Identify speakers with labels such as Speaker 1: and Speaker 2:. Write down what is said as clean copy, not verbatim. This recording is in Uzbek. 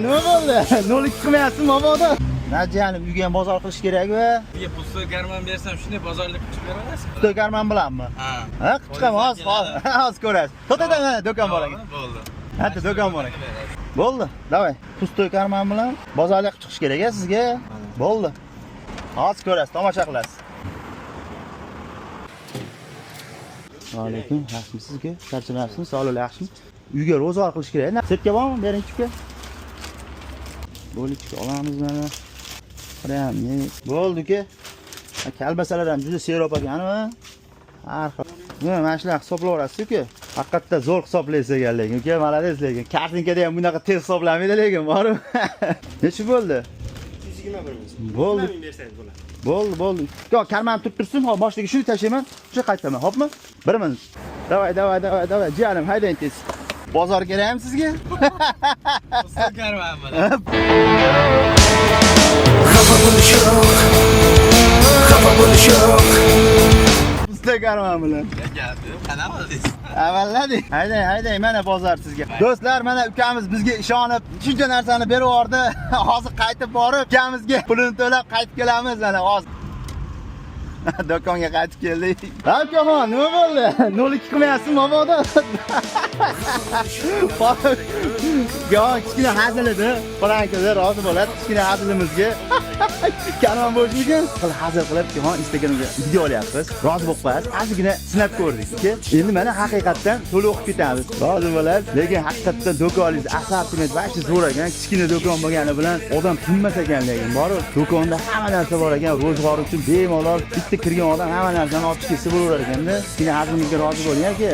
Speaker 1: Nima bo'ldi? 0.2 qilmayapsizmi mabodo? Najiyanim, uyga ham bozor qilish kerak va
Speaker 2: Sizga пустой карман bersam, shunday bozorlik qilib chiqib bera.
Speaker 1: Пустой карман bilanmi?
Speaker 2: Ha.
Speaker 1: Ha, qilib chiqaman hozir, hozir, hozir ko'rasiz. To'xta, mana do'kon bor ekan.
Speaker 2: Bo'ldi.
Speaker 1: Hatto do'kon bor ekan. Bo'ldi, давай. Пустой карман bilan bozorlik qilib chiqish kerak a sizga. Bo'ldi. Hozir ko'rasiz, tomosha qilasiz. Assalomu alaykum, yaxshimisiz uka? Charchamayapsizmi? Sog'lik yaxshimi? Uyga ro'zg'or qilish kerak. Setka bormi? Bering uka. Bo'ldi, olamiz mana. Prям bo'ldi uka. Kalbasalar ham juda serob ekan, har xil. Nima, mana shular hisoblayverasiz uka. Haqiqatda zo'r hisoblaysiz ekan lekin uka, молодец lekin. Kartinkada ham bunaqa tez hisoblamaydi lekin, bormi? Necha bo'ldi?
Speaker 3: 121 ming.
Speaker 1: Bo'ldi.
Speaker 3: Ming bersangiz bo'ladi.
Speaker 1: Bo'ldi, bo'ldi. Yo, карман turib tursin, hop, boshiga shuni tashlayman, shu qaytaman, hopmi? Bir minut. Давай, давай, давай, давай, jiyanim, haydang tez. Bozor kerakmi sizga?
Speaker 2: Пустой карман bilan.
Speaker 4: Xafa bo'lish yo'q, xafa bo'lish yo'q.
Speaker 1: Пустой карман bilan.
Speaker 2: Gap yo'q, qanaqa qildingiz?
Speaker 1: Avalladik. Haydang, haydang, mana bozor sizga. Do'stlar, mana ukamiz bizga ishonib, shuncha narsani berib yubordi. Hozir qaytib borib, ukamizga pulini to'lab qaytib kelamiz mana hozir. Do'konga qaytib keldik. Ha, ukaxon, nima bo'ldi? 0.2 qilmayapsizmi mabodo? Yo, kichkina hazil edi. Пранк edi, rozi bo'ladi kichkina hazilimizga. Karmon bo'shmikan? Qil hazil qilib, ukaxon, Instagramga video olyapmiz. Rozi bo'lib qo'yasiz. Ozgina sinab ko'rdik, uka. Endi mana haqiqatdan to'liq o'qib ketamiz. Rozi bo'lasiz. Lekin haqiqatdan do'koningiz assortiment вообще zo'r ekan. Kichkina do'kon bo'lgani bilan odam tinmas ekan lekin. Borib, do'konda hamma narsa bor ekan. Ro'zg'or uchun bemalol bitta kirgan odam hamma narsani olib chiqib ketsa bo'laverar ekanda. Kichkina hazilimizga rozi bo'ling aka.